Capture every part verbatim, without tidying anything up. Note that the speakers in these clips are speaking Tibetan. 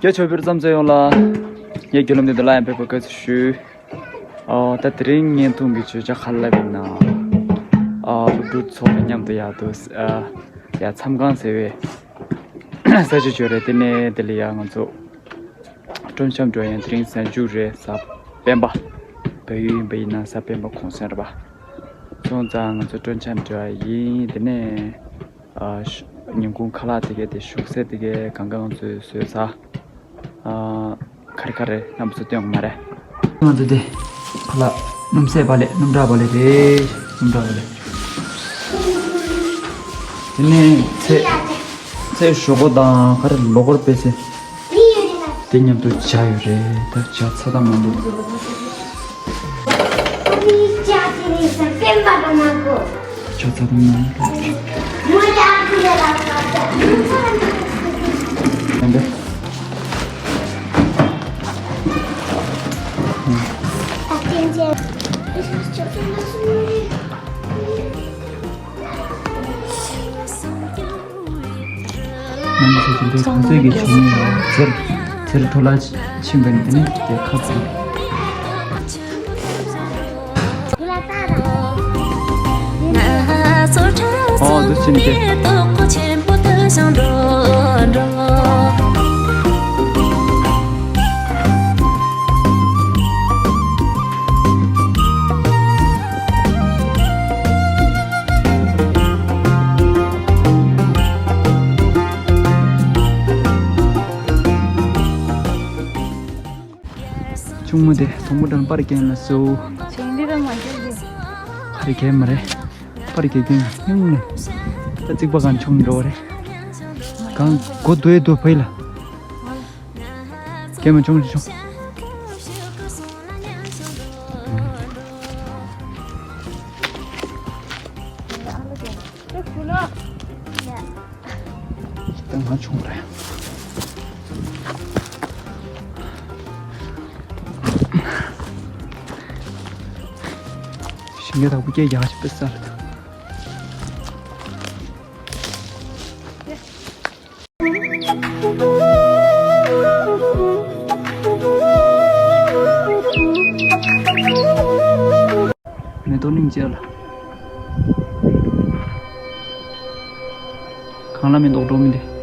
རྒྱ་ཆོས་འཕེལ་རྩམ་ཚོད་ཡོངས་ལ། ངས་རྒྱུ་ལམ་འདི་དུ་ལ་ཡང་ཕེབས་པར་དགའ་བསུ་ཞུ། ཨོ་ད་དེ་རིང་བརྙན་ཐུང་གི་བརྗོད་བྱ་ག་རེ་ལབ་ཡིན་ན། ཨོ་སློབ་ཕྲུག་ཚོ་དང་མཉམ་དུ་ཡག་ཏུ་ཨ་ཡ་མཚམས་ཁང་ཟེར་བའི་ས་ཆ་ཅིག་ཡོད་རེད། དེ་ནས་དེ་ལ་ཡ་ང་ཚོ་སྤྲོ་འཆམ་འགྲོ་ཡ་དེ་རིང་གཟའ་མཇུག་རེད། གཟའ་སྤེན་པ། བལ་ཡུལ་ཡིན་པ་ཡིན་ན་གཟའ་སྤེན་པ་གུང་སེང་རེད་པ། སོང་ཙང་ང་ཚོ་སྤྲོ་འཆམ་འགྲོ་ཡ་ཡིན། དེ་ནས། ཨ་ཤ་ཉིན་གུང་ཁ་ལག་དེ་གའི་དེ་ཞོགས་ཟས་དེ་གའི་གང་ག་ང་ཚོས་བཟོས་ཚར། ཨ་ག་རེ་ག་རེ་རྣམ་པ་ཚོ་སྟོན་གི་མ་རེད། ང་ཚོ་དེ་ཁ་ལག་སྣུམ་ཟས་པ་ལས་སྣུམ་འདྲ་པ་ལས་རེད། སྣུམ་འདྲ་པ་ལས། དེ་ནས་ཚེ་ཚེ་ཞོག་པ་དང་ག་རེ་ལོ་གོར་པེ་སེ། དེ་མཉམ་དུ་ཇ་ཡོད་རེད། ད་ཇ་ཚ་ཐབ་མང་པོ། ཇ་ཚ་ཐབ་མང་པོ། ནང་གི་ཆ་ཆེན་པོའི་གང་ཚོད་ཀྱི་བྱུང་ཡོད། ཟེར་ཟེར་ཐོ་ལ་ཕྱིན་པ་ནི་དེ་ནི་དེ་ཁ་ཚིག་ཨོ་འདུ་ཕྱིན་ཏེ། ཆུང་མ་དེ་དང་པོ་དང་པར་རྒྱན་ལ་སོ། བྱེད་འདི་ར་མ་རྒྱན་འདི། ཁ་རི་རྒྱན་མ་རེད། པར་རྒྱན་རྒྱན་སྙིང་ནས། ད་རྩིག་པ་གང་ཆུང་འགྲོ་བ་རེད། གང་གོ་འདོད་འདོད་ཕ་ཡི་ལ། རྒྱན་མ་ཆུང་ཆུང་། ད་ང་ཆུང་རེད། ཞིང་ཁ་དང་པོ་སྐད་རྒྱག་ཅིག་དཔེ་གསལ་རེད། མེ་ཏོག་སྙིང་རྗེ་ལ། གང་ལ་མེ་ཏོག་འགྲོ་མི་འདི།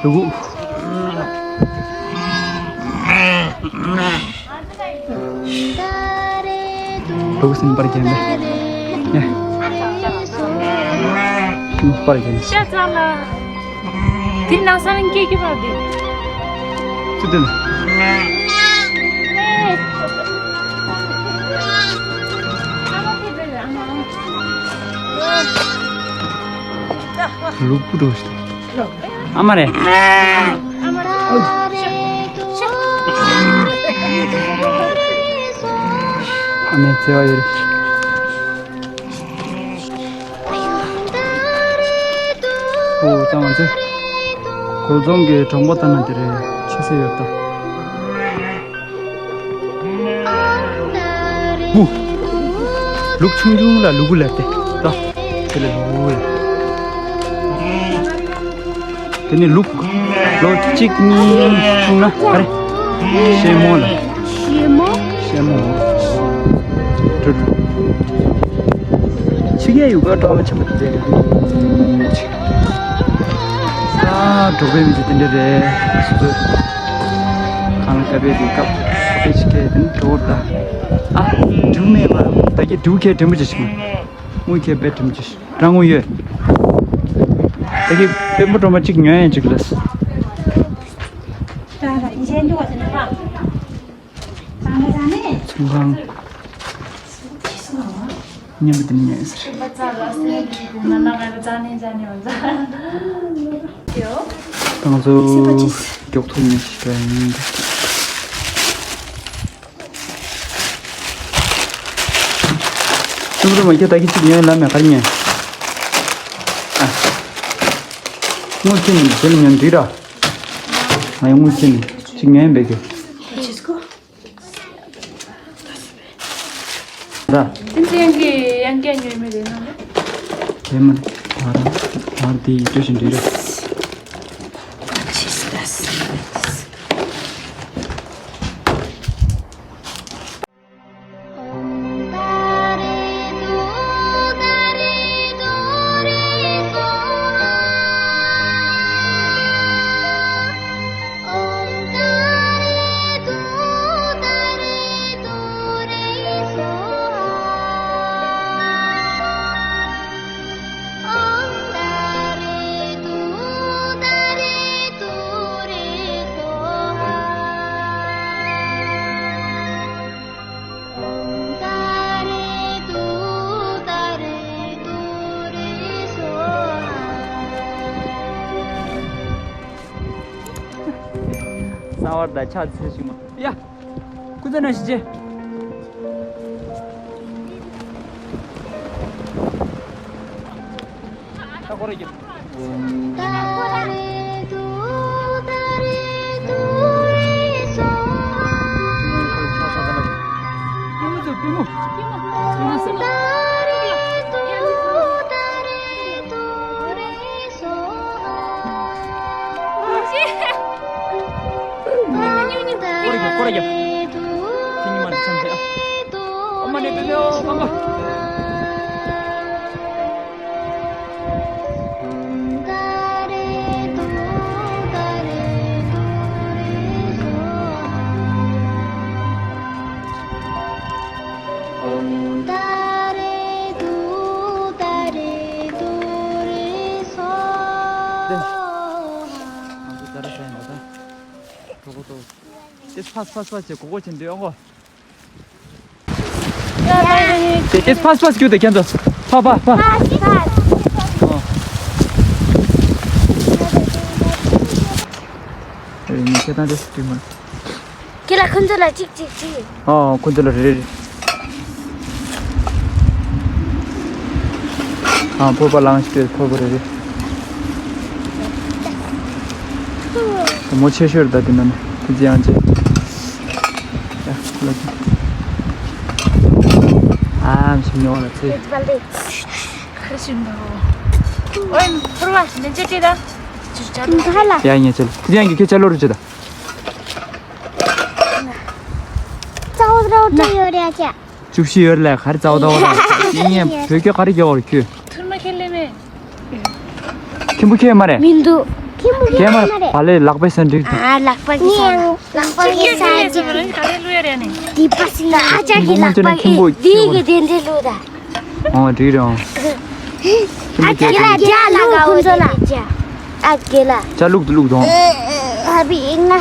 ལུ་གུ། ལུ་གུ་སེམས་པར་རྒྱན་པས། ཡ། སེམས་པར་རྒྱན། ཤ་ཚ་ལ། དེ་ནང་ས་ལ་སྐྱེ་སྐྱེ་བ་དེ། ཚུལ་ལྡན། ལུག་པུ་འགྲོ་ཞིག་ཨ་མ་རེད། ཨ་མའི་བརྩེ་བ་ཡོད་རེད། ཨོ་ད་ང་ཚོ་གོ་རྫོང་གི་གྲོང་པ་ལྟ་ན་དེ་རེད། ཆེ་ས་ཡོད་ད། ཧུ། ལུག་ཆུང་ཆུང་ལ་ལུ་གུ་ལབ་སྟེ། ད་དེ་ལ་ལུ་གུ་ལབ། དེ་ནི་ལུག་ལོ་གཅིག་གཉིས་ཆུང་ན་ག་རེ། ཤེ་མོ་ལ། ཤེ་མོ། ཤེ་མོ། ཀྲུ་ཀྲུ། ཕྱི་རྒྱལ་ཡུལ་ག་འགྲོ་མ་ཆེན་པོ་དེ་འདྲ་རེད། ཨ་འབྲོག་པའི་མི་ཚེ་དེ་འདྲ་རེད། སོ་སོའི་གང་ལ་དཀའ་བས་དེ་སྐབས་དཔེ་ཞིག་གས་དེ་ནི་འགྲོ་བར་གདའ། ཨ་འབྲུག་མེད་པར་ད་ དྲིལ་བུ་ཁྱེད་དྲིན་པོ་ཅིག་ཞིག་མ། དངུལ་ཁྱེད་དཔེ་དྲིན་པོ་ཅིག་རང་དངུལ་ཡོད། ད་གི་དཔེ་མོ་སྒྲོལ་མ་གཅིག་ཉོ་ཡན་ཅིག་ལས། ཚོང་ཁང་། མཉམ་དུ་ཉོ་ཡན་ཟེར། ད་ང་ཚོ་མགྱོགས་ཐུག་ཉོ་ཞིག་ར་ཡིན། ཅུང་ཅུང་མ་ཁྱེད་ད་གི་གཅིག་ཉན་ལ་མེད་གར་ཉན། ཨ། དངུལ་ཁྱེར་ནས་དེ་ལ་ཉན་འདི་ར། ང་ཡང་དངུལ་ཁྱེར་ནས་གཅིག་ཉན་འབད་གི། ར། དེ་ཚེ་ཡང་གི་ཡང་གི་ཉོས་མེད་རེད་ན། དེ་མ་ར་ར་དེ་ཡི་ཏུ་བཞིན་འདི་ར། ས་བར་དང་ཕྱག་འཚལ་ཞིག་མ། ཡ། སྐུ་ཚེ་ན་ཞིག་ཅེ། ད་ཁོ་རེ་རྒྱབ། སྐོར་རྒྱབ་སྐོར་རྒྱབ། ཁྱེད་ཉི་མ་རེ་འཆམ་ཕེ་ཨ། ཨོ་མ་ནི་པེ་པེ་ཨོ་ཁམ་པ། ཏེས་ཕ་སི་ཕ་སི་ཕ་སི་ཅེ་གོ་གོ་ཅན་འདི་ཡོང་གོ། ཏེས་ཕ་སི་ཕ་སི་ཁྱོད་དེ་ཁྱེད་ཚོ་ཕ་ཕ་ཕ། ཕ་སི་ཕ་སི། ཨོ། ཨེ་ནི་ཁྱེད་དང་ཏེས་དུས་མ། ཁྱེད་ལ་ཁོང་ཚོ་ལ་གཅིག་གཅིག་གཅིག་ཨོ་ཁོང་ཚོ་ལ་རེ་རེ་རེ། ཨ་ཕོར་པ་ལངས་ཤིག་ཕོར་པ་རེ་རེ། མོ་ཆེ་ཤོས་རེད་ད་དེ་ནང་ནས་དེ་ཅི་ཡང་ཅི། ཡ་ལོ་ཅི། ཨ་མ་ཤི་མྱོང་ལ་ཚེ། ཁ་ཤིན་ད། ཨོ་ཕོར་པ་ནས་ཅི་ཅི་ད། ཅི་ཅི་ད། ཡ་ངས་ཅི་ལ་དེ་ཅི་ཡང་གི་ཁྱེད་ཅ་ལོ་རུ་ཅི་ད། ཙའོ་རོ་ཏྲ་ཡོད་རེད་ཅེ། བཅུ་བཞི་ཡོད་ལ་ག་རེ་ཙའོ་ཏའོ་ར། ཡིན་ཡང་བོད་སྐད་ག་རེ་རྒྱག་བར་ཁྱོད། ཐུར་མ་ཁྱེར་ལེ་མེ། ཁྱིམ་པུ་ཁྱེད་མ་རེད། མི་འདུག་ཁྱིམ་པུ་ཁྱེད་མ་རེད། བ་ལེ་ལག་པའི་སན་འགྲིག་ཨ་ལག་པ་གི་སན། ལག་པ་གི་སན་འགྲིག་ག་རེ་ལུ་ཡ་རེ་ནི། དེ་པ་སི་ན་ཨ་ཅག་གི་ལག་པ་གི་དེ་གི་དེ་འདྲེ་ལུ་ད། ཨོ་འགྲིག་རེད་ཨོ། ཨ་ཅག་གི་ལ་རྒྱ་ལ་ག་འོ་དེ་རྒྱ། ཨ་གེ་ལ། ཅ་ལུག་ཏུ་ལུག་དོང་། ཨ་བི་ང་།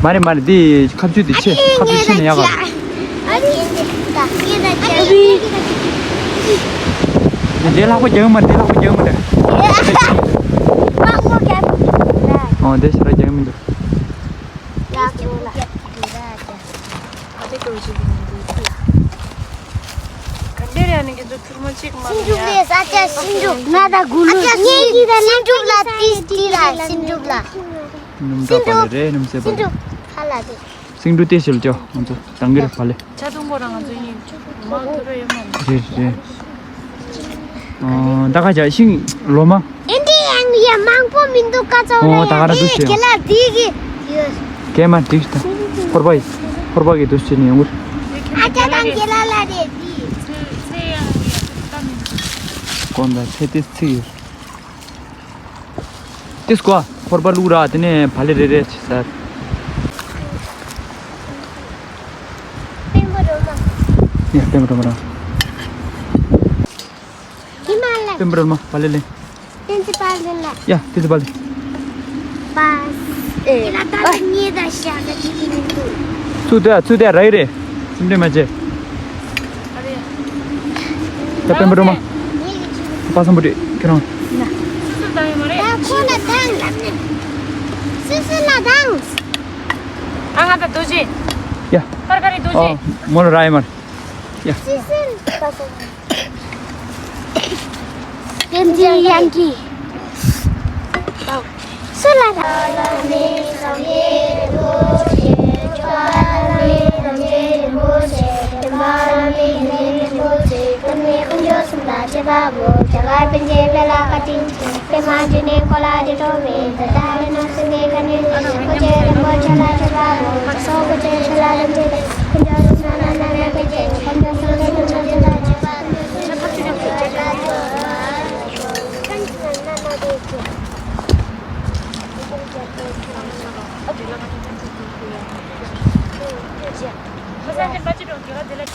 མ་རེད་མ་རེད་འདི་ཁ་བཅུད་འདི་ཆེ་ཁ་བཅུད་ཆེ་ནས་ཡག་ག་ཨ་བི། འདི་ལྷག་པ་རྒྱག་མ་རེད་འདི་ལྷག་པ་རྒྱག་མ་རེད། ཨོ་འདི་ཞེ་དྲག་རྒྱག་མི་འདུག་ཨ་ཅེ་ཀྲོ་ཅི་གི་ནི་འདི་ཁུ་ལ། ག་འདྲེ་རེ་ཨ་ནི་གི་ཚོ་ཁུར་མ་གཅིག་མ་སིན་ཇུ་ལས་ས་ཆ་སིན་ཇུ་ང་ད་གུ་ལུ་ངས་ཀྱི་ད་སིན་ཇུ་ལ་ཏིས་ཏི་ལ་སིན་ཇུ་ལ། སྣུམ་ད་པ་ལེ་རེ་སྣུམ་སེ་པ་ལེ། སིན་ཇུ་ཁ་ལ་དེ། སིན་ཇུ་ཏེ་ཤིལ་ཅོ་ང་ཚོ་དང་གི་རེ་པ་ལེ། ཆ་དུང་གོ་རང་ང་ཚོ་ཡིན། མ་ཐུ་རེ་ཡོད་མ་རེད། རེད་རེད། ཨོ་ད་ག་ཅག་ཤིང་ལོ་མ། ཨིན་དི་ཡང་ཡ་མང་པོ་མི་འདུག་ཀ་ཚོ་ཨོ་ད་ག་ར་འདུག་ཤེས། གེ་ལ་དི་གི་ཡོད། གེ་མ་འགྲིག་ད། ཕོར་པ་ཡི་ཕོར་པ་གི་འདུག་ཤེས་ནི་ཡོང་གུར། ཨ་ཅག་དང་གེ་ལ་ལ་རེད་དི། ཀོན་ད་ཚེ་ཏེ་ཚིག་ཡོད། ཏིས་ཀོ་ཕོར་པ་བླུག་ར་དེ་ནས་བ་ལེ་རེ་རེ་བྱེད་ས། པིན་པོ་ ཡ་སྟོན་པ་སྒྲོལ་མ་རང་། ཧི་མ་ལ། སྟོན་པ་སྒྲོལ་མ་བ་ལེ་ལེ། བསྟན་འཛིན་དཔལ་ལྡན་ལགས། ཡ་བསྟན་འཛིན་དཔལ་ལྡན། པཱས། ཨེ། ཁྱེད་རང་ད་ལྟ་གཉིད་ད་ཤག་ག་ཅིག་གི་མི་འདུག་ཚུར་སྡོད་ཨ། ཚུར་སྡོད་ར་ཡི་རེད། སེམས་ཁྲལ་མ་བྱེད། ད་སྟོན་པ་སྒྲོལ་མ། པ་སངས་བུ་ཁྲིད་ཁྱེད་རང་། སུ་སུ་ལ་བཏང་ཡོད་མ་རེད། ད་ཁོ་ལ་བཏང་། སུ་སུ་ལ་བཏང་། ཨ་ང་ད་རྡོ་རྗེ། ཡ། ཏར་ཀ་རི་རྡོ་རྗེ། ཨོ། མོ་ལ་ར་ཡི་མ་རེད། ཡ། སི་སིན། བསྟན་འཛིན་དབྱངས་སྐྱིད། སུ་ལ་ར།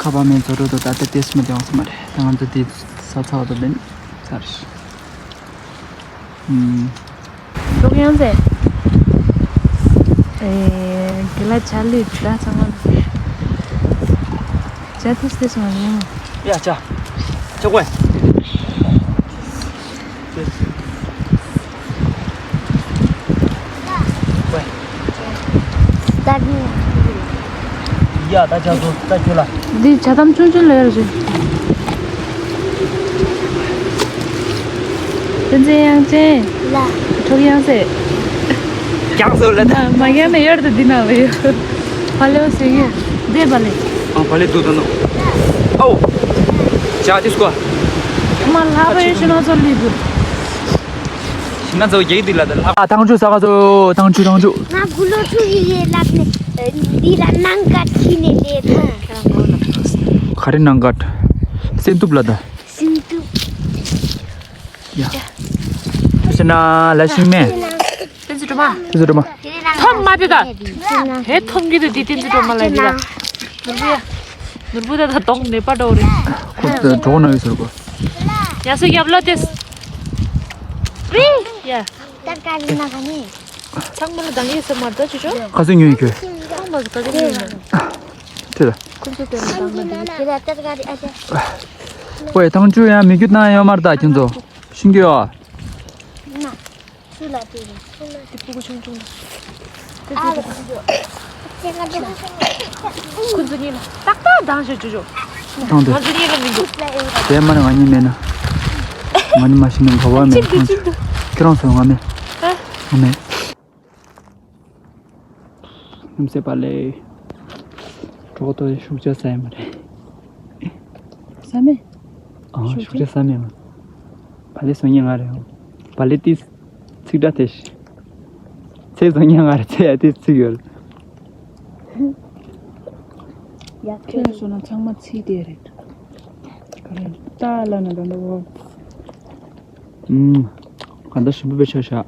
ཁ་པར་མེད་བཟོ་འགྲོ་དང་ད་ལྟ་ཏེས་མ་བདེ་བ་སོང་མ་རེད། ད་ང་ཚོ་དེ་ས་ཚ་བ་དང་ལེན་ཚར། ཨུམ། ཀྲོག་ཡང་ཟེར། ཨེ། དགེ་ལ་ཇ་ལུས་ཇ་ཚང་མ་ལུས། ཇ་ཏིས་ཏིས་མ་ལུས། ཡ་ཇ། ཇ་ཀོན། ད་གིན། ཡ་ད་ཇ་ཚོ་ད་ཁྱོད་ལ། འདི་ཇ་དམ་ཆུང་ཆུང་ལ་ཡོད་རེད། བསྟན་འཛིན་དབྱངས་ཅན། ལ། ཁྲོག་ཡང་ཟེར། ཀྱང་ཟེར་ལ་ད། མ་ཡང་ནས་ཡར་དུ་འདི་ན་ལ་ཡོད། ཕ་ལེའོ་ཟེར་ཡོད། འདི་ཕ་ལེ། ཨ་ཕ་ལེ་དུ་དུ་ནོ། ཨོ། ཇ་ཏིས་ཀོ། མ་ལྷག་པའི་ཤི་ན་ཚོ་ལི་དུ། ཤི་ན་ཚོ་རྒྱག་དུས་ལ་ད་ལྷག་ཨ་ཐང་ཆུ་ས་ག་ཚོ་ཐང་ཆུ་ཐང་ཆུ། ང་གུ་ལོ་ཐུག་ཡི་ཡེ་ལབ་ནས་འདི་ལ་ནང་ག་ཁྱི་ནས་བསྡད་ཐལ། ག་རེ་ནང་ག་སེམས་སྟུབ་ལ་ད། སེམས་སྟུབ། ཡ། ཐུགས་ཆེ་ན་ལ་ཤིང་མེ། བསྟན་འཛིན་སྒྲོལ་མ། བསྟན་འཛིན་སྒྲོལ་མ། ཐོམ་མ་དེ་ད། དེ་ཐོམ་གི་དེ་དེ་བསྟན་འཛིན་སྒྲོལ་མ་ལ་ཡིན་ལ། ནོར་བུ་ཡ། ནོར་བུ་ད་ད་གདོང་ནེ་པ་འགྲོ་རེད། ཁོ་ད་གྲོགས་ན་ཡོད་ཟེར་གོ། ཡ་སོ་ཡབ་ལོ་དེས། རི། ཡ། ད་ག་རི་ན་ག་ནི། ཚང་མ་ལ་འདང་ཡོད་ས་མ་རེད་ད་ཅོ་ཅོ། ཁ་སང་ཉོས་ཡོད་ཁྱོད། ཚང་མ་ག་ག་ཉོས་ཡོད་ན། དེ་ལ། ཁོ་ཚོ་དེ་ལ་འདང་ན་འདི་རེད། ད་ག་རི་ཨ་ཅེ། ཝེ་ཐང་ཆུ་ཡང་མི་རྒྱུ་ན་ཡོད་མ་རེད་ད་ཁྱོད་ཚོ། ཤིང་གི་ཡོད། ན། སུ་ལ་དེ་རེད། སུ་ལ་དེ་སྤུ་གུ་ཆུང་ཆུང་ལ། ཨ་ལ་ཁོ་ཚོ་གཉིས་ལ་ཏག་ཏག་འདང་ཞིག་ཅོ་ཅོ། ཐང་དུ། ང་ཚོ་གཉིས་ལ་མི་འདུག་དེ་མ་ནི་ང་གཉིས་མེད་ན། ང་གཉིས་མ་ཤི་ན་ག་བ་མེད་ཁྱེད་རང་ཚོ་ང་མེད། ཨ། ང་མེད། སྣུམ་ཟད་པ་ལས། གྲོགས་ཏོ་ཤུགས་ཆ་ཟ་ཡ་མ་རེད། ཟ་མེད། ཨ་ཤུགས་ཆ་ཟ་མེད་མ། བ་ལེ་བཟོ་ཉེ་ང་རེད། བ་ལེ་ཏིས་ཚིག་སྒྲ་དེ་ཤི། ཚེ་བཟོ་ཉེ་ང་རེད་ཚེ་ཡ་ཏིས་ཚིག་ཡོད། ཡག་ཁྱོད་ལ་བཟོ་ན་ཚང་མ་ཚིག་དེ་རེད། ག་རེ་ཏཱ་ལ་ན་ད་འདུག་གོ། ཨུམ། ག་འདྲ་ཞིམ་པོ་བྱས་ཤག་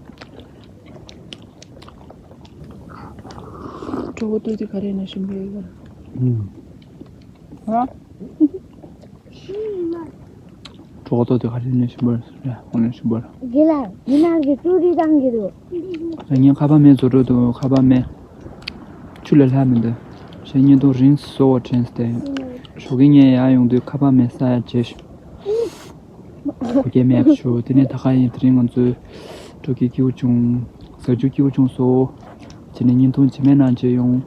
གྲོགས་པོ་ཏོ་དེ་ག་རེ་ན་ཞིམ་པོ་ཡོད་ག་ཨུམ། ཧ། གྲོགས་པོ་ཏོ་དེ་ག་རེ་ན་ཞིམ་པོ་རེད། ཧོ་ན་ཞིམ་པོ་རེད། དགེ་ལགས་ཡིན་ན་གི་ཏུ་རི་བཏང་གི་འདུག་ངས་ཁ་པར་མེད་བཟོ་འགྲོ་འདུག་ཁ་པར་མེད། ཆུ་ལས་ལྷག་མི་འདུག་ཞེས་བརྙན་ཐུང་རིང་སོ་བ་དྲན་སྟེ། ཞོགས་ཀས་ངས་ཡར་ཡོང་དུས་ཁ་པར་མེད་ས་ཡ་བྱས་ཤོག་གོ་སྐྱེལ་མེད་པ་ཞུ། དེ་ནས་ད་ག་ཡིན་དེ་རིང་ང་ཚོའི་སྤྲོ་སྐྱིད་སྐྱིད་པོ་བྱུང་། ཟ་རྒྱུ་སྐྱིད་པོ་བྱུང་སོང་། བྱས་ནས་བརྙན་ཐུང་རྗེས་མའི་ནང་མཇལ་ཡོང་